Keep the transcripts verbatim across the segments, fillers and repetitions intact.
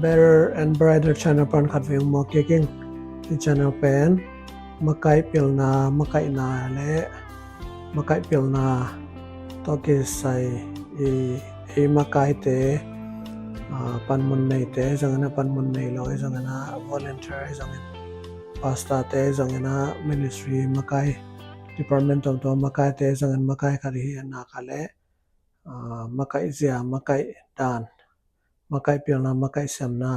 Better and Brighter channel pan khat veng maw keking. Hi channel pen makaih pilna, makaihna le makaih pilna tawh kisai i, i makaite, ah, panmun neite zongin a, panmun nei lo i zongin a, volunteer i zongin, pastor te zongin a, ministry makai, department tuamtuam makaite zongin makai khat hi a, nak a le, ah, makaih zia, makaih dan, makaih pilna, makaih siamna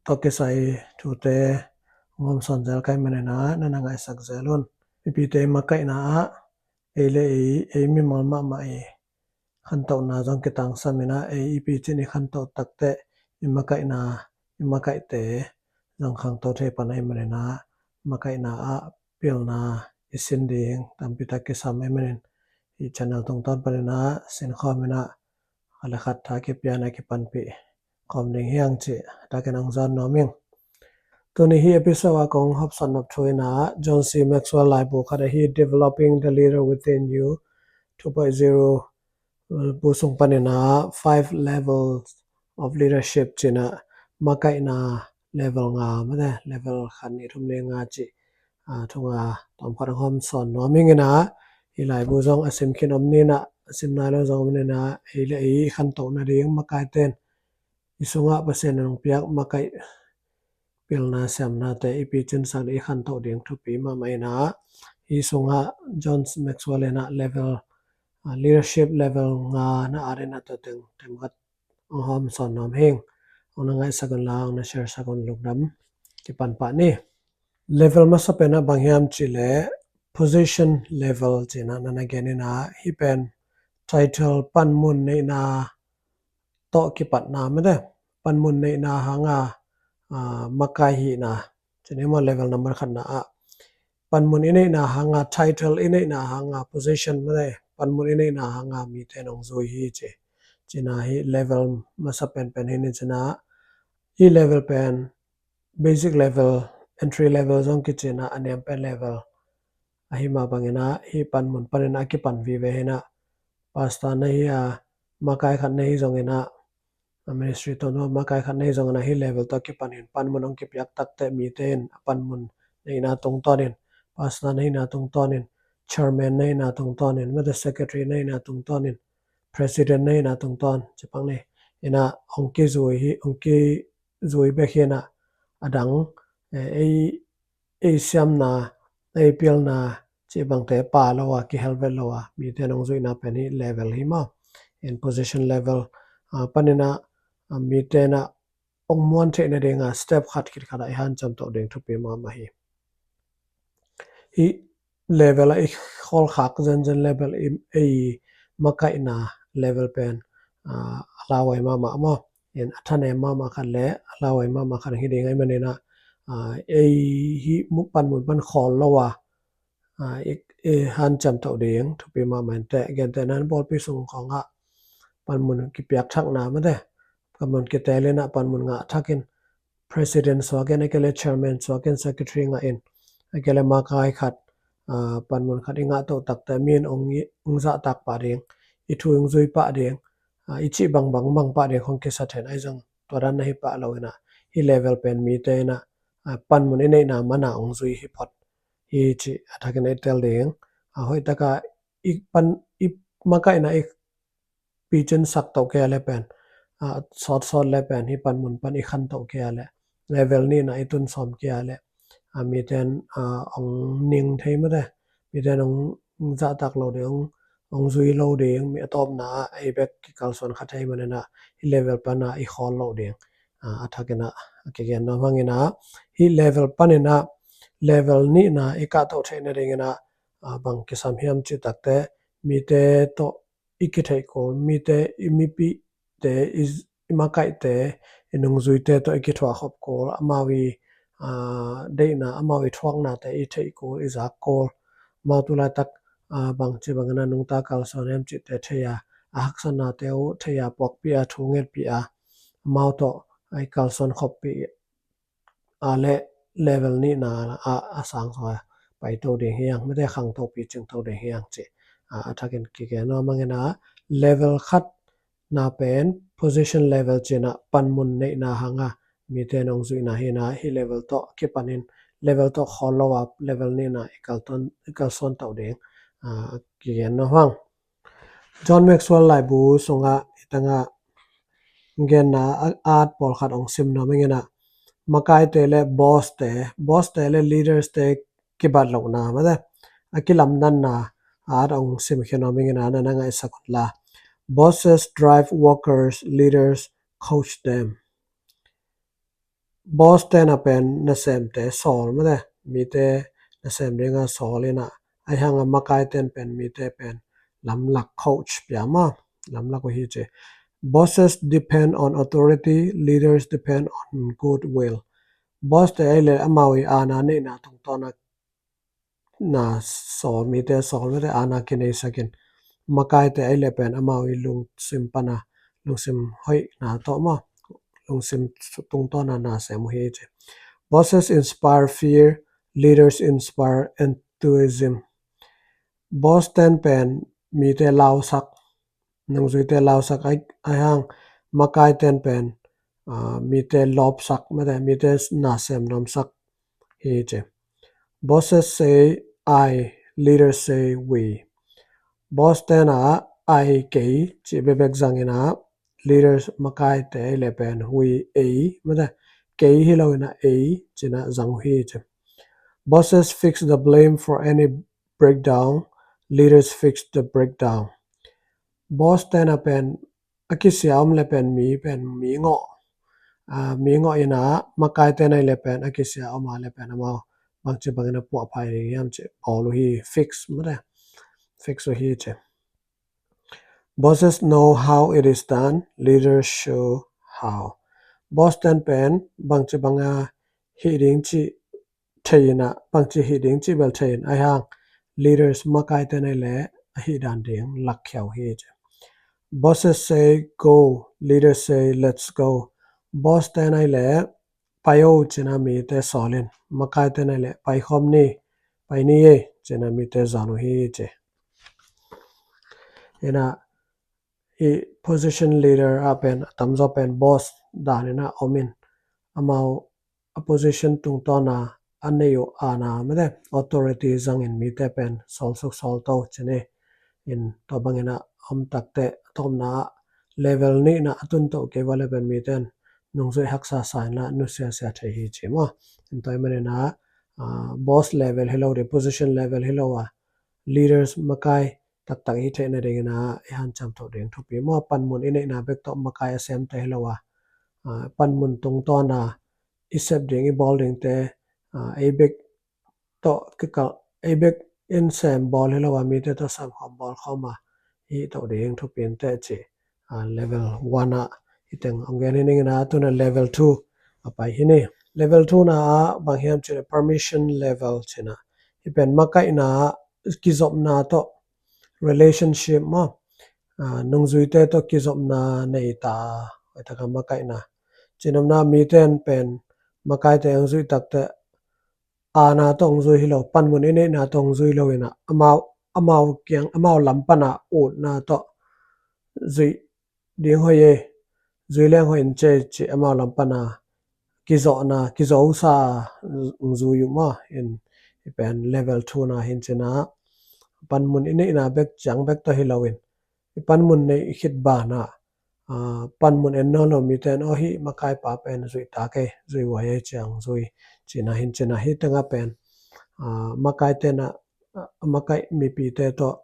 tawh kisai thute hong hawmsawn zel kai manin a, na na ngaihsak zel un. Mipite makaihna ah ei le ei, ei mimal mahmah i khantohna zong kitangsam in a, ei i picin i khantoh takteh i makaihna, i makaihte zong khangto thei pan ahih manin a, makaihna ah pilna i sin ding tampi tak kisam ahih manin, i channel tungtawn panin a sinkhawm in a, a le khat tha kipia na kipanpih khawm ding hi hang cih takin hong zawn nuam ing. Tuni hi episode a kong hawmsawn nop thu in a, John C Maxwell laibu khat ahi Developing the Leader Within You two point zero bu sung panin a, five levels of leadership ci-in a, makaihna level nga, mate, level khat, nih, thum, li, nga cih, ah, thu nga tawm khat hong hawmsawn nuam ing in a, hi laibu zong a sim khin om ni in a, a sim nai lo zong om ni in a, ei le ei i khantoh nading makaite in i sungah Pasian in hong piak makaih pilna siamnate i picin sak ding, i khantoh ding thupi mahmah in a, hi sungah John Maxwell in a level, ah, leadership level nga na at in a, tua teng teng khat hong hawmsawn nuam hi ing. Hong na ngaihsak un la, hong na share sak un, lungdam kipan pah ni. Level masa pen a bang hiam cih leh position level ci-in a na na gen in a, hih pen title, panmun neihna tawh kipatna, mate, panmun neihna hang a, ah, makai hihna ci-in a, maw, level number khatna ah panmun i neihna hang a, title i neihna hang a, position, mate, panmun i neihna hang a mite in hong zui hi ci, ci-in a, hi level masa penpen hi ni ci-in a, hi level pen basic level, entry level zong kici-in a, a niam pen level ahi mah bangin a, hi panmun panin a kipan vive hi in a, pastor na hi a, makai khat na hi zongin a, a ministry tawh makai khat na hi zongin a, hi level tawh kipan in panmun hong kipiak takteh mite in a panmun neihna tungtawn in, pastor na hihna tungtawn in, chairman na hihna tungtawn in, mate, secretary na hihna tungtawn in, president na hihna tungtawn ci pak ni in a, hong kizui hi, hong kizui bek hi in a, a dang, eh, ei, ei siamna, ei pilna cih bangte pha lo a, kihel vet lo a mite in hong zuihna pen hi level hi, maw, in position level, ah, panin a, ah, mite in a hong muan theih nading a step khat khit khat ah i hanciam toh ding thupi mahmah hi. Hi level a i khawlkhak zenzen level, i, ei makaihna level pen, ah, a lauhuai mahmah, maw, in a thanem mahmah khat le a lauhuai mahmah khat hi ding ahih manin a, ah, ei hi panmun pan khawl lo a, ah, i, i hanciam toh ding thupi mahmah in teh. Gentehna in pawlpi sung khawng ah panmun kipiak thakna, mate, panmun kitel in a, panmun ngah thak in, president suak in, a kei le chairman suak in, secretary ngah in, a kei le makai khat, ah, panmun khat i ngah toh takteh mi in hong, hong zahtak pah ding, i thu hong zui pah ding, ah, i cih bangbang mang pah ding khawng kisa thei in, ahi zong tua dan na hi pah lo in a, hi level pen mite in a, ah, panmun i neihna man a hong zui hi phot hi cih a thakin i tel ding. Ah, hoih tak a i pan, i makaihna i picin sak toh kei a le pen, ah, sawtsawt le pen, hi panmun pan i khan toh kei a le, level nihna i tun sawm kei a le, ah, mite in, ah, hong ning thei, mate, mite in hong zahtak lo ding, hong, hong zui lo ding, mi a tawpna ah ei bek kikalsuan kha thei manin a, hi level pan a i khawl lo ding, ah, a thakin a, a kigen nuam hang in a, hi level panin a level nihna i kahtoh theih nadingin a, ah, bang kisam hiam cih takteh, mite tawh i kitheih kul, mite, i mipihte, i, i makaihte, i nungzuite tawh i kithuah khop kul, amau i, ah, deihna, amau i thuaknate i theih kul, i zak kul. Amau tu laitak, ah, bangci bangin a nungta kalsuan hiam cihte thei a, a haksatnate uh thei a, puakpih a, thu ngetpih a, amau tawh, ah, i kalsuan khoppih a le level nihna ah a sang sua paito ding hi hang, mite khangto picingto ding hi hang cih, ah, a thakin kigen nuam hang in a, level khat na pen position level ci-in ah panmun neihna hanga mite nong zuihna hi-in ah, hih level tawh kipanin level tawh khawl lo a level nihna i kalton, i kalsuan tawh ding, ah, kigen nuam hang. John Maxwell laibu sungah i tangah genna a, at pawlkhat hong sim nuam ing in ah, makaite le boss te, boss te le leaders te kibat lohna, mate, a kilamdanna at hong simkhia nuam ing in ah, na na ngaihsak un la. Bosses drive workers, leaders coach them. Boss te na pen nasemte sawl, mate, mite nasem dinga sawl in ah, ahi hanga makaite na pen mite pen lamlak, coach pia maw, lamlak uh hi ci. Bosses depend on authority, leaders depend on goodwill. Boss te ahih leh amau i aana neihna tungtawn a na sawl, mite sawl, mite aana kineisak in, makaite ahih leh pen amau i lungsim pana, lungsim hoihna tawh maw, lungsim tungtawn a na sem uh hi ci. Bosses inspire fear, leaders inspire enthusiasm. Boss te na pen mite lausak, nungzuite lausak, ahi, ahi hang makaite na pen, ah, mite lawpsak, mate, mite na sem nuamsak hi ci. Bosses say I, leaders say we. Boss te na I, kei cih bekbek zang in ah, leaders makaite ahih leh pen we, ei, mate, kei hi lo in ah ei ci-in ah zang uh hi ci. Bosses fix the blame for any breakdown, leaders fix the breakdown. Boss te na pen a kisia om leh pen mi pen mi ngawh, ah, mi ngawh in ah, makaite na ahih leh pen a kisia om a leh pen amau bangci bangin a puahpha ding hiam cih bawl uh hi, fix, mate, fix uh hi ci. Bosses know how it is done, leaders show how. Boss te na pen bangci banga hih ding cih thei in ah, bangci hih ding cih bel thei in, ahi hang leaders makaite na ahih leh a hih dan ding lakkhia uh hi ci. Bosses say go, leaders say let's go. Boss te na ahih leh pai o ci-in ah mite sawl in, makaite na ahih leh pai khawm ni, pai ni ei ci-in ah mite zawn uh hi ci. In ah, hih position leader ah pen a tamzaw pen boss dan in ah om in, amau a position tungtawn a a nei uh aana, mate, authority zangin mite pen sawlsuk sawlto ci ni. In tua bangin ah om takteh a tawpna ah level nihna a tun toh kei ua leh pen mite in nungzuih haksa sa in ah nusiasia thei hi ci maw. In tua ahih manin ah, ah, boss level hi lo ding, position level hi lo a, leaders makai taktak i hih theihna dingin ah i hanciam toh ding thupi maw. Panmun i neihna bek tawh makai a semte hi lo a, ah, panmun tungtawn a i sep ding, i bawl dingte, ah, ei bek tawh kikal, ei bek in sem bawl hi lo a, mite tawh sem khawm bawl khawm a i hih toh ding thupi inteh ci. Ah, level one ah i teng hong gen hi ning in ah, tu-in ah level two a pai hi ni. Level two na ah bang hiam cih leh permission level ci-in ah, hih pen makaihna, kizopna tawh relationship maw, ah, nungzuite tawh kizopna nei ta, hoih taka makaihna. Cinopna, mite in pen makaite hong zuih takteh aana tawh hong zui hi lo, panmun i neihna tawh hong zui lo in ah, amau, amau kiang, amau lam pana utna tawh zuih ding hoih ei, zui leng hoih in cei cih amau lam pana kizopna, kizo sa hong zui uh maw. In hih pen level two na hi in ci-in ah, panmun i neihna bek ciang bek tawh hi lo in, i panmun neih khit banah, ah, panmun en nawn lo mite in, aw, hih makaipa pen zuih ta kei, zuih huai ei, ci-in hong zui cihna hi in ci-in ah, hih tengah pen, ah, makaite in ah, ah, makaih mipite tawh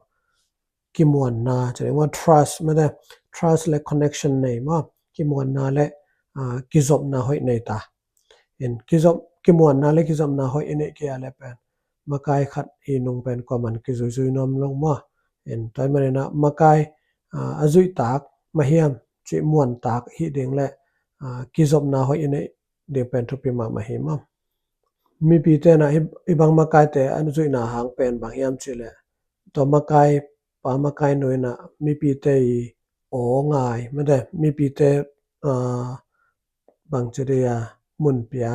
kimuanna, ci-in ah, trust, mate, trust le connection nei maw, kimuanna le, ah, kizopna hoih nei ta. In kizop, kimuanna le kizopna hoih i neih kei a leh pen makai khat i nung pen kuaman kizuizui nuam lo maw. In tua ahih manin ah makai, ah, a zuih tak mah hiam cih muan tak hih ding le, ah, kizopna hoih i neih ding pen thupi mahmah hi maw. Mipite in ah hih, hih bang makaite a zuihna hang pen bang hiam cih leh, tua makaipa makainu in ah mipite i aw ngai, mate, mipite, ah, bangci dih a, mun pia,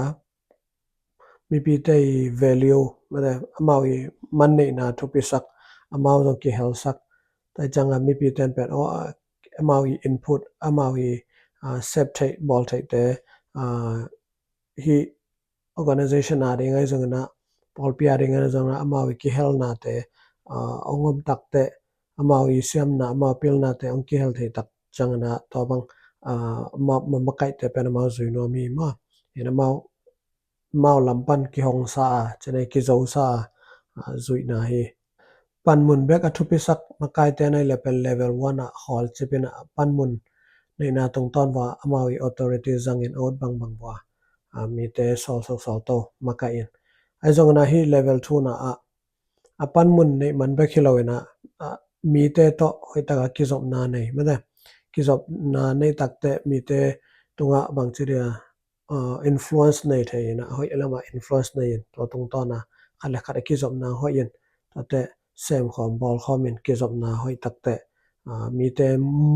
mipite i value, mate, amau i manneihna thupisak, amau zong kihelsak. Tua ciangah mipite in pen, aw, ah, amau i input, amau i sep theih, bawl theihte, hih organization a ding ahi zongin ah, pawlpi a ding ahi zongin ah, amau i kihelnate hong om takteh, amau i siamna, amau pilnate hong kihel thei tak ciangin ah, tua bang makaihte pen amau zui nuam hi maw. In amau, amau lam pan kihongsa a, cine kizosa a zuihna hi. Panmun bek a thupisak makaite na i le pen level one ah khawlcip in ah, panmun neihna tungtawn vua amau i authority zangin a ut bangbang vua mite sawl sawsawl to makaih in. Ahi zongin ah hih level two na ah a panmun neih man bek hi loin ah, mite tawh hoih taka kizopna nei mate, kizopna nei takteh mite tungah bangci dia influence nei thei in ah, hoih lamah influence nei in, tua tungtawn a khat le khat a kizopna hoih in, tuate semkhawm bawlkhawm in kizopna hoih takteh mite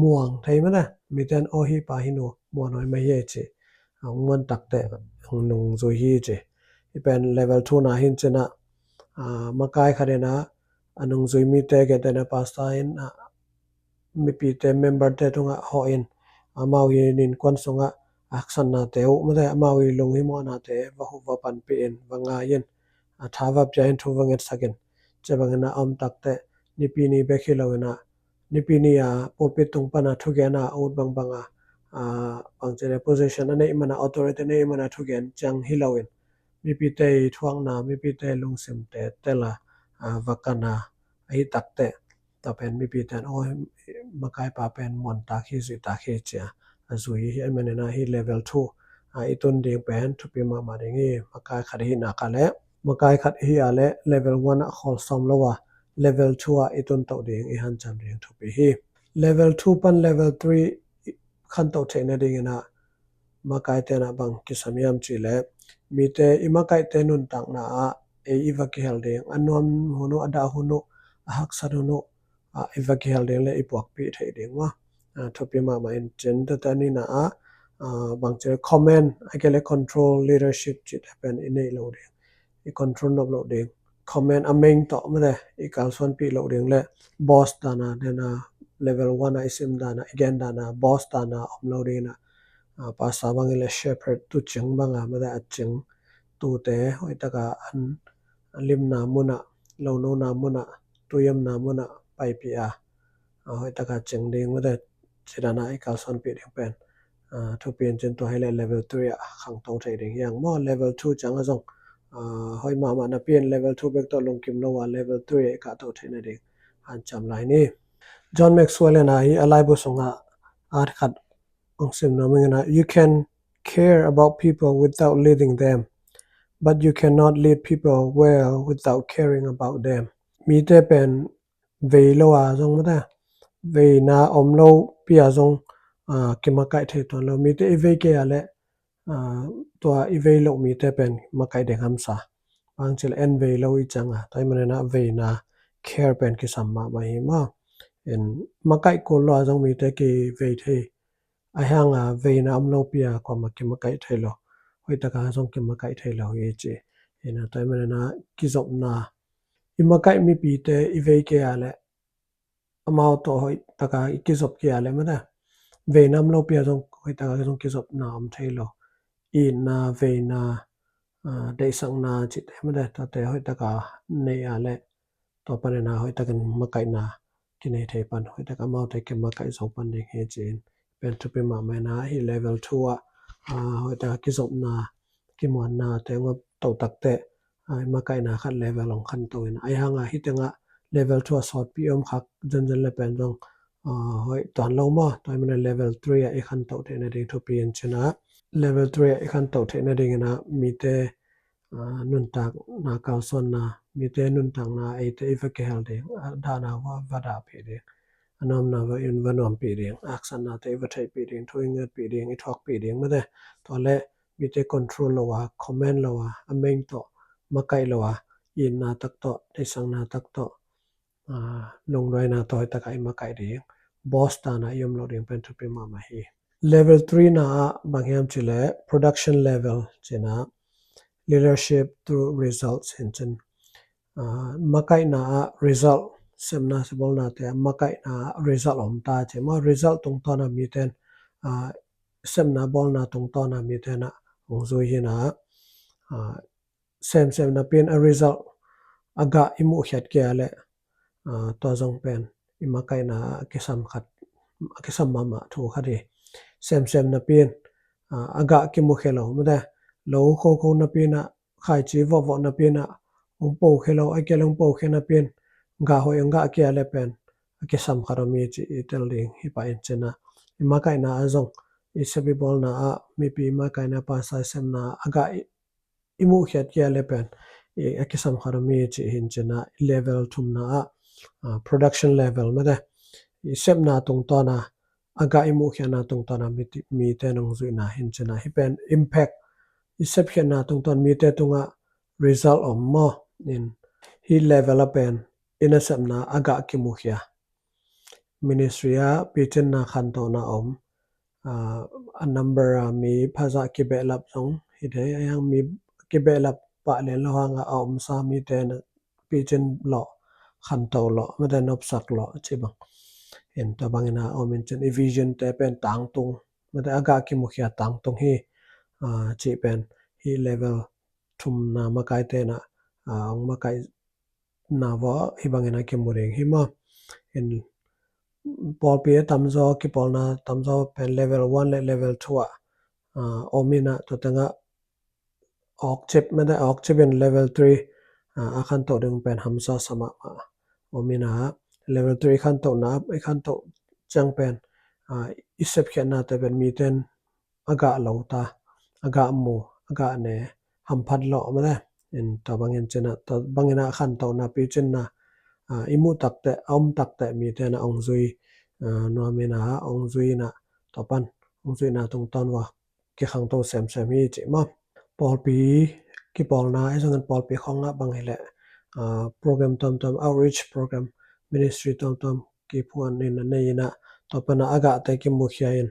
muang thei mate, mite in aw hih pa hih nu muan hoih mah hi ci, hong muan takteh hong nungzui hi ci. Hih pen level two na hi in cin ah, makai khat in ah a nungzui mite gentehna pastor in ah mipite, memberte tungah hawh in, amau i innkuan sungah haksatnate uh mate, amau i lunghimawhnate va huh va panpih in, va ngai in, a tha va pia in, thu va ngetsak in, ci bangin ah a om takteh Nipi ni bek hi loin ah, Nipi ni a pulpit tung pan a thugen a ut bangbang a, bangci le position a neih man a, authority a neih man a thugen ciang hi loin, mipite i thuakna, mipite i lungsimte tel a va kan a, ahi takteh tua pen mipite in aw, makaipa pen muantak hi, zuihtak hi ci a a zui hi. Ahih manin ah hih level two a i tun ding pen thupi mahmah ding hi. Makai khat i hih nak leh, makai khat i hih a leh level one ah khawl sawm lo a, level two ah i tun toh ding, i hanciam ding thupi hi. Level two pan level three khantoh theih nadingin ah makaite in ah bang kisam hiam cih leh, mite i makaihte nuntakna ah ei i va kihel ding, a nuam hun uh, a dah hun uh, a haksat hun uh ah i va kihel ding le i puakpih theih ding maw. Thupi mahmah in cin, tuate a nihna ah bangci le comment, ahih kei leh control, leadership cihte pen i neih loh ding, i control nop loh ding. Comment a meng tawh mate i kalsuanpih loh ding le boss dan a, dan a, level one a i sim dan a, i gen dan a, boss dan a om lo ding in ah, pastor bang i le shepherd, tuucing bang a mate, a cing tuute hoih taka an limna mun ah, lonona mun ah, tuuhiamna mun ah paipih a, hoih taka cing ding mate, ci dan a i kalsuanpih ding pen thupi in cin, tua hi leh level three ah khangto thei ding hi hang maw. Level two ciang a zong hoih mahmah napi in level two bek tawh lungkim lo a, level three ah i kahto theih nading hanciam lai ni. John Maxwell in ah hih a laibu sungah at khat hong sim nuam ing in ah, "You can care about people without leading them, but you cannot lead people well without caring about them." Mite pen vei lo a zong mate, veina om lo pi a zong kimakaih thei tuan lo. Mite i vei kei a leh tua i vei loh mite pen makaih ding hamsa. Bangci le en vei lo i ciang a, tua ahih manin ah veina, care pen kisam mahmah hi maw. In makaih kul lo a zong mite kivei thei, ahi hang a veina om lo pi a kuamah kimakaih thei lo, hoih taka zong kimakaih thei lo hi ci. In ah tua ahih manin ah kizopna, i makaih mipite i vei kei a leh amau tawh hoih taka i kizop kei a leh mate, veina om lo pi a zong hoih taka zong kizopna om thei lo. Itna, veina, deihsakna cihte mate, tuate hoih taka nei a leh tua panin ah hoih takin makaihna kinei thei pan, hoih taka amaute kimakaih zo pan ding hi ci-in, pen thupi mahmah in ah hih level two ah hoih taka kizopna, kimuanna te ngop to takteh i makaihna khat level hong khanto in, ahi hang a hih tengah level two ah sawtpi om khak zenzen le pen zong hoih tuan lo maw. Tua ahih manin level three ah i khanto theih nading thupi in cin ah, level three ah i khanto theih nadingin ah mite nuntakna kalsuanna, mite nuntakna eite i va kihel ding, a dahna va, va dahpih ding, a nuamna va, in va nuampih ding, a haksatnate i va theihpih ding, thu i ngetpih ding, i thuakpih ding mate. Tua leh mite control lo a, comment lo a, a meng tawh makaih lo a, itna tak tawh, deihsakna tak tawh, lungduaina tawh hoih taka i makaih ding, boss dan a i om loh ding pen thupi mahmah hi. Level three na ah bang hiam cih leh production level cih in ah, leadership through results hi in cin, makaihna ah result sepna sepbawlnate a makaihna result om ta ci maw. Result tungtawna miten a sepna bawlna tungtawna miten a hong zui hi na, a semsem napi in a result a gah i muhkhiat kei a leh tua zong pen i makaihna a kisam khat, a kisam mahmah thu khat hi. Semsem napi in a gah kimukhia lo mate, lo khokho napi in a, khaici vawhvawh napi in a hong pokhia lo, a kia le hong pokhia napi in gah hoih hong gah kei a leh pen a kisam khat om hi ci i tel ding hi pah in cin a, i makaihna a zong i sep i bawlna ah mipi i makaihna pasa i sepna a gah i muhkhiat kei a leh pen a kisam khat om hi ci hi in cin a, i level thumna ah production level mate, i sepna tungtawna a gah i muhkhiatna tungtawna mite nong zuihna hi in cin a, hih pen impact, i sepkhiatna tungtawn mite tungah result om maw in, hih level a pen i nasepna a gah kimukhia. Ministry ah picinna khantohna om, a number a mi phazah kibehlap zong hi thei, a hiang mi kibehlap pah lian lo hangah a omsa mite picin lawh, khantoh lawh mate, nopsak lawh ci bang in, tua bangin a om in cin i vision te pen tangtung mate, a gah kimukhia tangtung hi ci pen hih level thumna makaite in a hong makaihna vua hih bangin a kimu ding hi maw. In pawlpi a tamzaw, kipawlna tamzaw pen level one le level two ah om in a, tua tengah awkcip mate, awkcip in level three a khantoh ding pen hamsa sa mahmah om in a, level three i khantohna, i khantoh ciang pen i sepkhiatnate pen miten a gah lo ta, a gah mu, a gah ne, hamphat lawh mate. In tua bangin cin a, tua bangin a khantohna picinna i muh takteh, a om takteh mite in a hong zui nuam in a, hong zui in a, tua pan hong zuihna tungtawn vua kikhangto semsem hi ci maw. Pawlpi kipawlna ahi zongin pawlpi khawngah bang hileh program tuamtuam, outreach program, ministry tuamtuam kiphuan in a nei in a, tua pan a a gahte kimukhia in,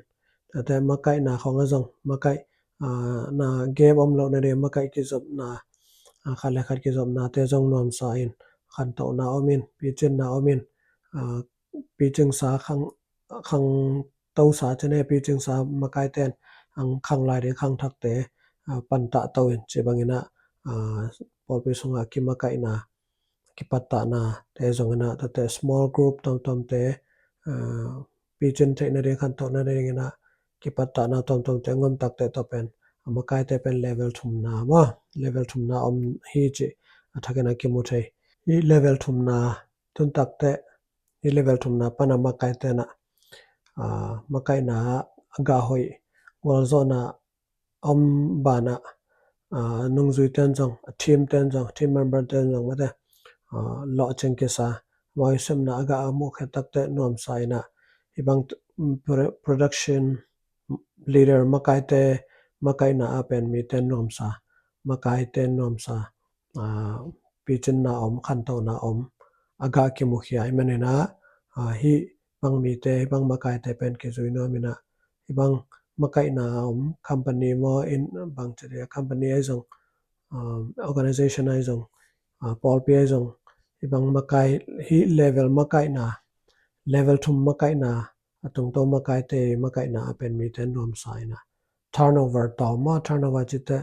tate makaihna khawng a zong makaihna gap om loh nading makaih kizopna, khat le khat kizopnate zong nuamsa in, khantohna om in, picinna om in, picingsa khang, khangtosa cine, picingsa makaite in ang khang lai ding khangthakte pantah to in ci bangin a pawlpi sungah kimakaihna, kipattahna te zong in a, tate small group tuamtuamte picin theih nading, khantoh nading in a kipattahna tuamtuamte ngom takteh tua pen a makaite pen level thumna maw, level thumna om hi ci a thakin a kimu thei. Hih level thumna tun takteh, hih level thumna pan a makaite in a makaihna a gah hoih, gualzawhna om banah nungzuite in zong, a team te in zong, team member te in zong mate, lawhcing kisa, amau i sepna a gah a muhkhiat takteh nuamsa in a, hih bang production leader makaite makaihna a pen mite nuamsa, makaite nuamsa, picinna om, khantohna om, a gah kimukhia ahih manin a, hih bang mite, hih bang makaite pen kizui nuam in a, hih bang makaihna om company maw, in bang ci ding, company ahi zong, organization ahi zong, pawlpi ahi zong, hih bang makai, hih level makaihna, level thum makaihna, a tungto makaite makaihna a pen mite nuamsa in a, turnover tawm maw, turnover cite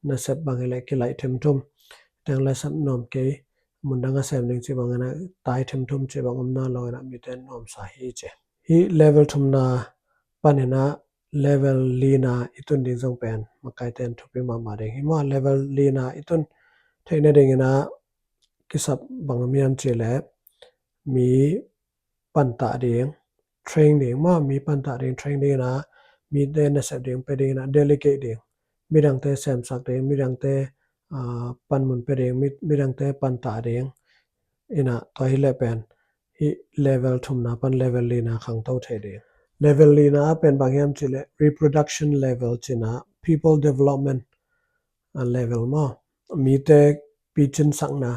nasep bang hileh kilaih thimthum, teng le sep nuam kei, mundang a sem ding ci bangin a tai thimthum ci bang om nalo in a mite nuamsa hi ci. Hih level thumna panin a level lina i tun ding zong pen makaite in thupi mahmah ding hi maw. Level lina i tun theih nading in a kisap bang om hiam cih leh mi pantah ding, train ding maw, mi pantah ding, train ding in a, mite nasep ding, pia ding in a, delegate ding, midangte semsak ding, midangte panmun pia ding, midangte pantah ding in a, tua hileh pen hih level thumna pan level lina khangto thei ding. Level lina a pen bang hiam cih leh reproduction level ci in a, people development level maw, mite picinsakna.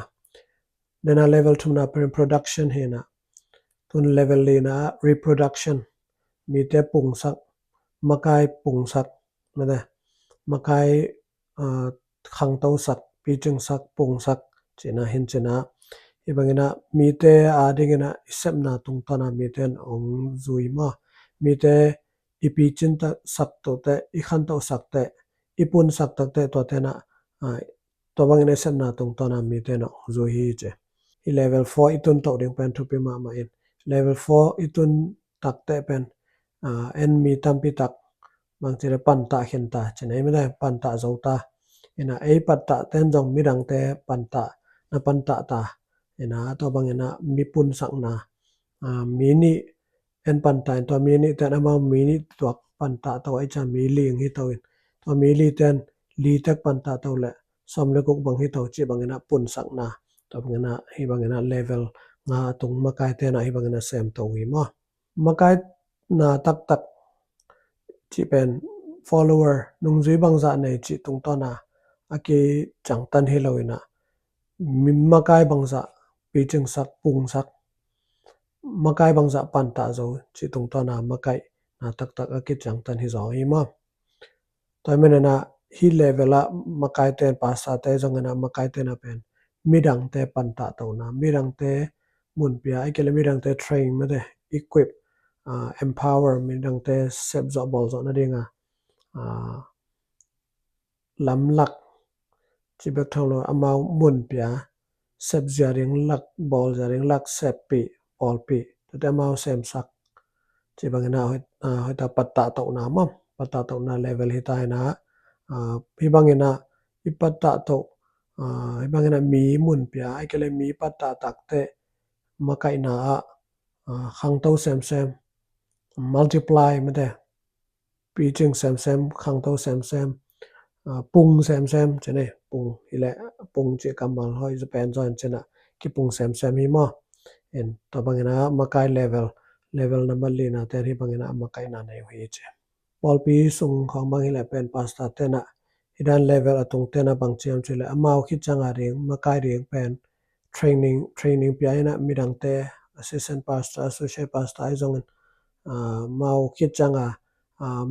Dena level thumna pen production hi in a, tun level lina reproduction, mite pungsak, makai pungsak mate, makai khangtosak, picingsak, pungsak ci in a, hi in ci in a, Hih bangin ah mite a dingin ah i sepna tungtawn a mite in hong zui maw? Mite i picin sak tawh teh, i khantoh sak teh, i pun sak tak teh, tuate in ah, tua bangin i sepna tungtawn a mite in hong zui hi ci. Hih level four i tun toh ding pen thupi mahmah in, level four i tun tak teh pen en mi tampi tak bangci le pantah khin ta ci nei mite, pantah zo ta. In ah ei pantah ten zong midangte pantah, na pantah ta. In ah tua bangin ah mi pun sakna, mi nih en pantah in, tua mi nih ten amau mi nih tuak pantah to, ei ca mi li hi to in, tua mi li ten li tek pantah to le sawm le guk bang hi to cih bangin ah pun sakna. Tua bangin ah hih bangin ah level nga a tung makai ten ah hih bangin ah sem to hi maw? Makai na taktak cih pen follower, nungzui bangzah nei cih tungtawn a a kiciangtan hi lo in ah, makai bangzah picing sak, pung sak, makai bangzah pantah zo cih tungtawn a makai na taktak a kiciangtan hi zaw hi maw? Tua hi manin ah hih level ah makai ten, pastor te zongin ah makai ten ah pen midangte pantah tona, midangte mun pia, ei kei le midangte train mite, equip, empower, midangte sep zawh bawl zawh nading a lamlak, ci bek thang lo, amau mun pia, sep zia ding lak, bawl zia ding lak, seppih, bawlpih, tuate amau semsak. Ci bangin ah hoih ta, pantah tona maw, pantah tona level hi ta in ah, hih bangin ah i pantah to, hih bangin ah mi mun pia, ei kei le mi pantah tak teh makaihna ah khangto semsem, multiply mite, picing semsem, khangto semsem, pung semsem ci nei, pung hi le, pung cih kammal hoih pen zaw in ci in ah kipung semsem hi maw? In tua bangin ah makai level, level na mali na ten hih bangin ah makaihna nei uh hi ci. Pawlpi sung khawng bang hi le pen pastor ten ah hih dan level a tung ten ah bang ci hiam cih le amau khit ciang a ding makai ding pen training, training pia in ah midangte, assistant pastor, associate pastor ahi zongin amau khit ciang a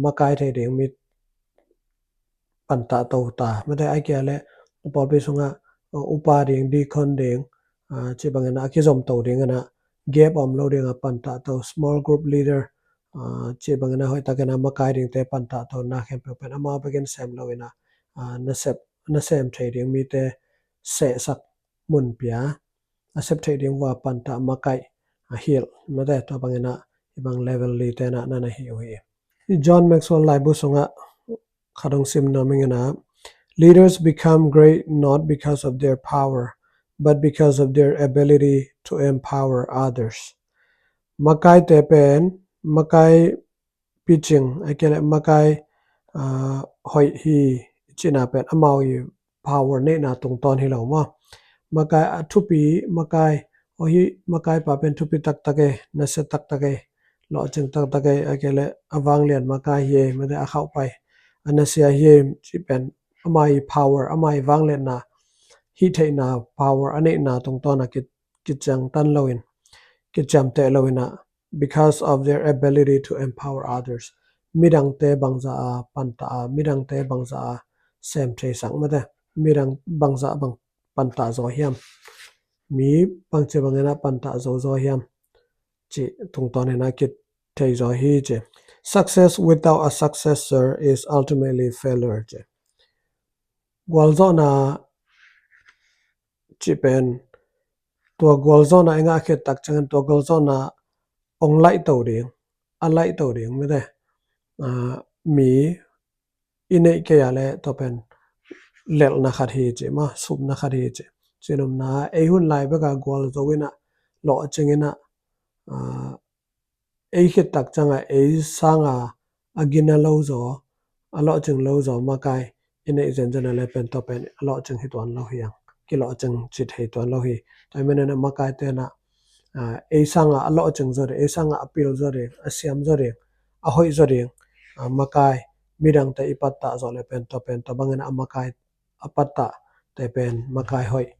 makai thei ding mi pantah to ta mite, ei kei le pawlpi sungah upa ding, deacon ding, ci bangin ah a kizom to ding in ah gap a om lo ding a pantah to, small group leader, ci bangin ah hoih takin ah makai dingte pantah tona khempeuh pen amau bekin sem lo in ah na sem thei ding mite sehsak mun pia, a sep theih ding uh a pantah makaih a hilh mite, tua bangin ah hih bang level li ten ah na na hi uh hi. John Maxwell laibu sungah khat hong sim nuam ing in ah, leaders become great not because of their power but because of their ability to empower others. Makaite pen makai picing, ei kei le makai hoih hi cihna pen amau i power neihna tungtawn hi lo maw? Makai a thupi, makai, aw hih makai pa pen thupi taktak e, nasia taktak e, lawhcing taktak e, ei kei le a vanglian makai hi e mite, a khauhpai, a nasia hi e cih pen ama i power, ama i vangliatna, hih theihna power a neihna tungtawn a kiciangtan lo in, kiciamteh lo in ah because of their ability to empower others, midangte bangzah a pantah a, midangte bangzah a sem theisak mite, midang bangzah bang pantah zaw hiam, mi bangci bangin ah pantah zo zaw hiam cih tungtawn in ah kithei zaw hi ci. Success without a successor is ultimately failure ci. Gualzawhna cih pen tua gualzawhna i ngah khit tak ciangin tua gualzawhna hong laihto ding, a laihto ding mite, mi i neih kei a le tua pen lelhna khat hi ci maw, supna khat hi ci. Cinopna ei hun lai bek a gualzo in ah, lawhcing in ah, ei khit tak ciang a ei sang a a gina lo zaw, a lawhcing lo zaw makai i neih zenzen a le pen tua pen a lawhcing hi tuan lo hi ang, kilawhcing ci thei tuan lo hi. Tua hi manin ah makaite in ah ei sang a a lawhcing zaw ding, ei sang a a pil zaw ding, a siam zaw ding, a hoih zaw ding makai midangte i pantah zawh le pen tua pen tua bangin ah a makai a pantahte pen makai hoih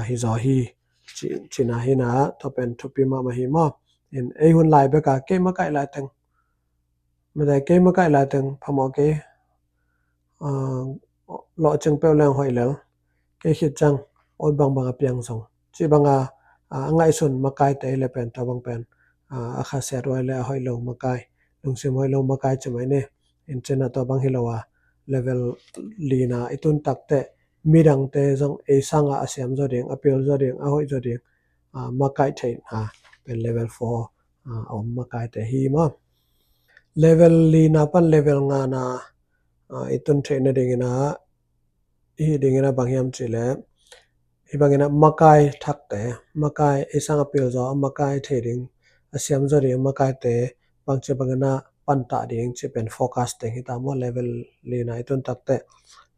hi zaw hi cihna hi in ah, tua pen thupi mahmah hi maw? In ei hun lai bek a kei makaih laiteng mite, kei makaih laiteng phamawh kei, lawhcing peuh leng hoih lel, kei khit ciang awt bangbang a piang zong cih bang a a ngaihsun makaite hi le pen tua bang pen a khasiat huai le a hoih lo makai, lungsim hoih lo makai ci mai ni. In cina tua bang hi lo a level lina i tun takte midangte zong ei sanga a siam zaw ding, a pil zaw ding, a hoih zaw ding a makai theihna pen level four a om makaite hi maw. Level lina pan level ngana i tun theihna dingina i hi dingina bang hiam ci le hi bangina makai thakte, makai ei sanga pil zaw a makai thei ding, a siam zaw ding makaite bangci bangina pantah ding ci pen focus teng hi ta maw. Level lina i tun takte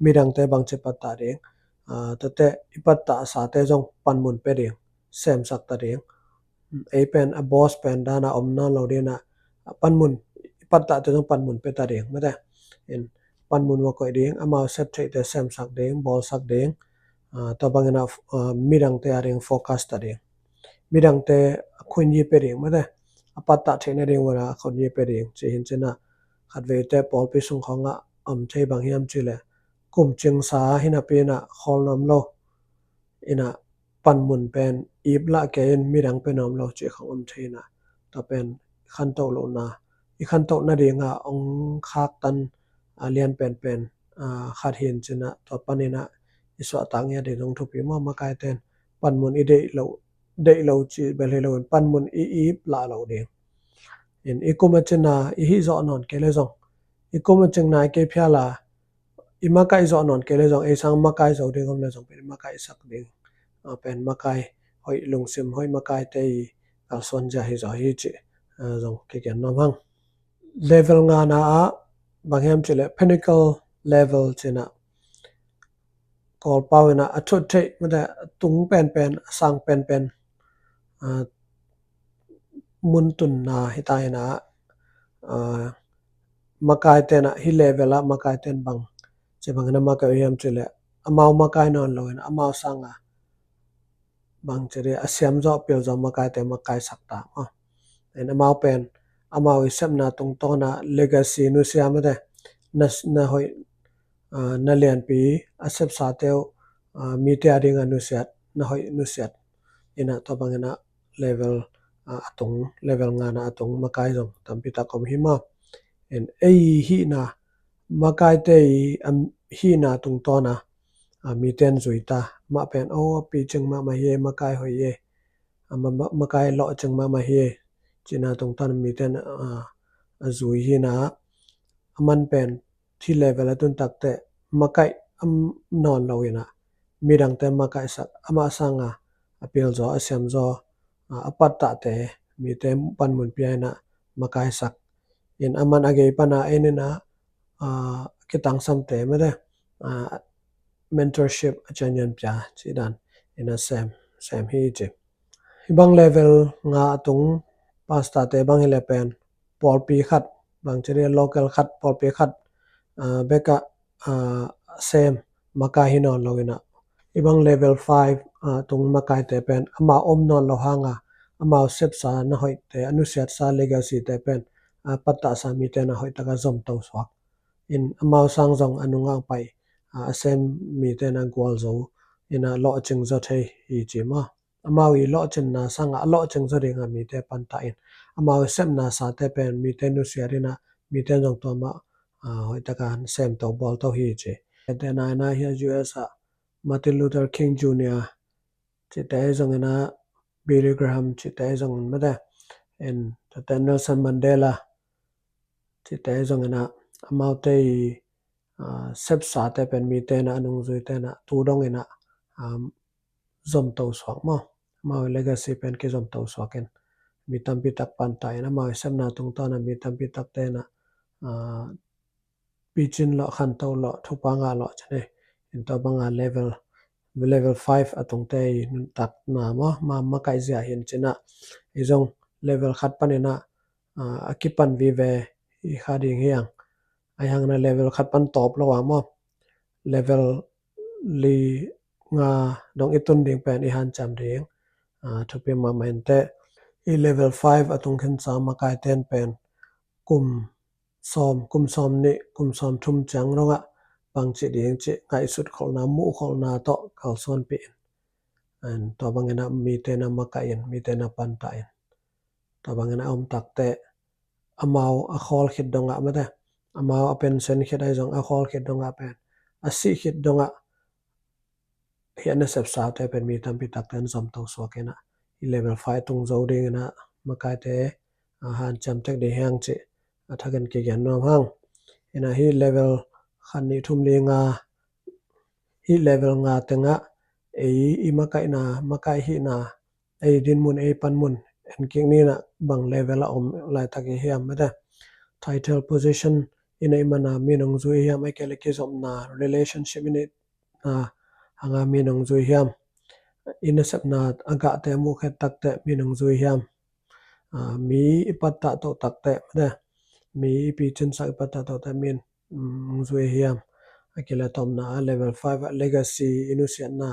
midangte bangci pantah ding, tate i pantah sate zong panmun pe ding, semsak ta ding. Ei pen a boss pen dana om nawn lo dina panmun, i pantahte zong panmun pe ta ding mate. In panmun va koih ding, amau sep theihte semsak ding, bawlsak ding, tua bangina midangte a ding focus ta ding. Midangte a khunyi pe ding mate, a pantah theihna ding vana a khunyi pe ding ci hin cina khatveite pawlpi sung khawngah om thei bang hiam ci le kum cingsa hinapina khawl nuam lo ina panmun pen ip lah kei in midang pe nuam lo cih khong om thei ina tua pen i khantoh lohna, i khantoh nadinga ong khaktan a lian penpen khat hin cina tua panina i suahtak ngiat ding zong thupi maw. Makaiten panmun i deih loh, deih lo cih bel hi loin panmun i ip lah lo ding. In i kuma cina i hih zawh nawn kei le zong, i kuma cingna i kei phiala i makaih zawh nawn kei le zong ei sang makai zo ding om le zong pen i makaihsak ding pen makai hoih, lungsim hoih makaite i kalsuan zia hi zaw hi cih zong kigen nuam hang. Level ngana ah bang hiam ci le pinnacle level cina Kawlpau ina a thut theih mate, a tung penpen, a sang penpen mun tunna hi ta ina makaiten ah hi level ah makaiten bang ci bangina makai hiam ci le amau makai nawn lo ina amau sanga bang ci dih a siam zawh pil zawh makaite makaisak ta maw. In amau pen amau i sepna tungtawna legacy nusia mate, na hoih na lianpi a sepsate uh mite a dinga nusiat, na hoih nusiat ina tua bangina level a tung, level ngana a tung makai zong tampi tak om hi maw. In ei hihna makaite i hihna tungtawna miten zui ta mah pen o a picing mahmah hi e, makai hoih e, makai lawhcing mahmah hi e cina tungtawna miten a zui hina a man pen hi level a tun takte makaih nawn lo ina midangte makaihsak, amah sanga a pil zaw a siam zaw a pantahte mite panmun pia ina makaisak. In a man a gei pana en ina kitangsamte mate mentorship a ciannian pia cih dan ina sem, sem hi ci. Hi bang level nga a tung pastorte bang hi le pen pawlpi khat bang ci dih local khat, pawlpi khat bekah sem makai hi nawn lo ina i bang level five a tung makaite pen amau om nawn lo hanga amau sepsa na hoihte, a nusiatsa legacyte pen a pantahsa mite na hoihtaka zomto suak. In amau sang zong a nungah pai a sem mite na gualzo ina lawhcing zaw thei hi ci maw. Amau i lawhcinna sanga a lawhcing zaw dinga mite pantah in amau i sepna sate pen mite nusiat ina mite zong tua mah hoihtaka semto bawlto hi ci. Ete naina hi a U S ah Martin Luther King Junior cihte zongina Billy Graham cihte zongin mate, in tate Nelson Mandela cihte zongina amaute i sepsate pen mite na a nungzuite na tu dongina zomto suak maw. Amau i legacy pen kizomto suakin mi tampi tak pantah in amau i sepna tungtawna mi tampi takte na picin lawh, khanto lawh, thupha ngah lawh cine. In tua banga level, level five a tungte i nuntakna maw, ma makaih zia hin cina i zong level khat panina a kipan vive i kha ding hiang. Ai hangna level khat pan tawp lo a maw, level li nga dong i tun ding pen i hanciam ding thupi mahmah inte. I level five a tung khinsa makaiten pen kum sawm, kum sawm nih, kum sawm thum ciang dongah bangci ding cih ngaihsut kholhna, muh kholhna tawh kalsuanpih in Tua bangin ah mite na makaih in, mite na pantah in, tua bangin ah a om takteh amau a khawl khit dongah mate, amau a pension khit ahi zong a khawl khit dongah pen a sih khit dongah hih a nasepsate pen mi tampi takte an zomto suak in ah, hih level five tung zo dingin ah makaite hanciam tek ding hi hang cih a thakin kigen nuam hang. In ah hih level khat, nih, thum, li, nga, hih level nga tengah ei i makaihna, makaih hihna, ei dinmun, ei panmun en kik ni in ah bang level a om laitak i hiam mate. Title, position in ah i mana mi nong zui hiam, ei kei le kizopna, relationship in ah hanga mi nong zui hiam, i nasepna a gahte a muhkhiat takteh mi nong zui hiam, mi i pattah toh takteh mate, mi i picin sak i pattah tohteh mi nong zui hiam. A kile tawpna ah level five ah legacy, i nusiatna,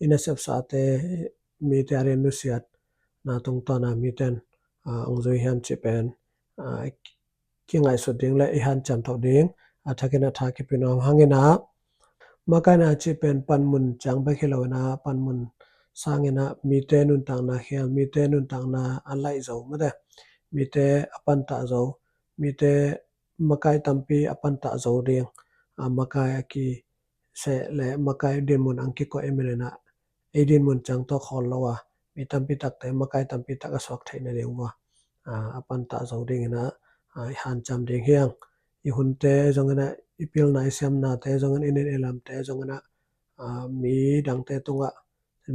i nasepsate, mite a rin nusiatna tungtawna mite in ong zui hiam cih pen kingaihsut ding le i hanciam toh ding a thakin a tha kipia nuam hang in ah, makaihna cih pen panmun ciang bek hi lo in ah, panmun sangin ah mite nuntakna khial, mite nuntakna a laih zo mate, mite a pantah zo, mite makai tampi a pantah zo ding, a makai a kiseh le makai dinmun ang kikoih i min in ah ei dinmun ciang tawh khawl lo a, mi tampi takte makai tampi tak a suak theih nading uh a, a pantah zo dingin ah i hanciam ding hi hang. I hunte zongin ah, i pilna i siamnate zongin, i nin i lamte zongin ah mi dangte tungah,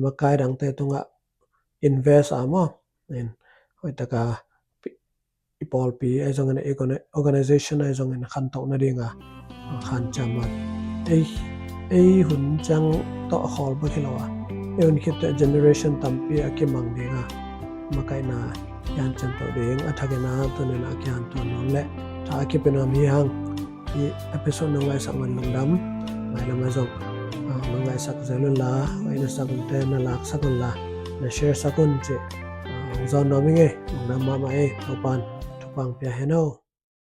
makai dangte tungah invest a maw, hoihtaka i pawlpi ahi zongin, i organization ahi zongin khantoh nadinga hanciam a, ei hun ciang tawh a khawl bek hi lo a, ei hun khit teh generation tampi a kimang dinga makaihna i hanciam toh ding a thakin ah tuni in ah kihanthawn nuam le tha a kipia nuam hi hang. Hih episode nong ngaihsak man lungdam. Mailam ah zong nong ngaihsak zel unla, hih na sak unte na laksak unla, na share sak un cih hong zawn nuam ing ei. Lungdam mahmah ei. Topa'n thupha pia hen aw.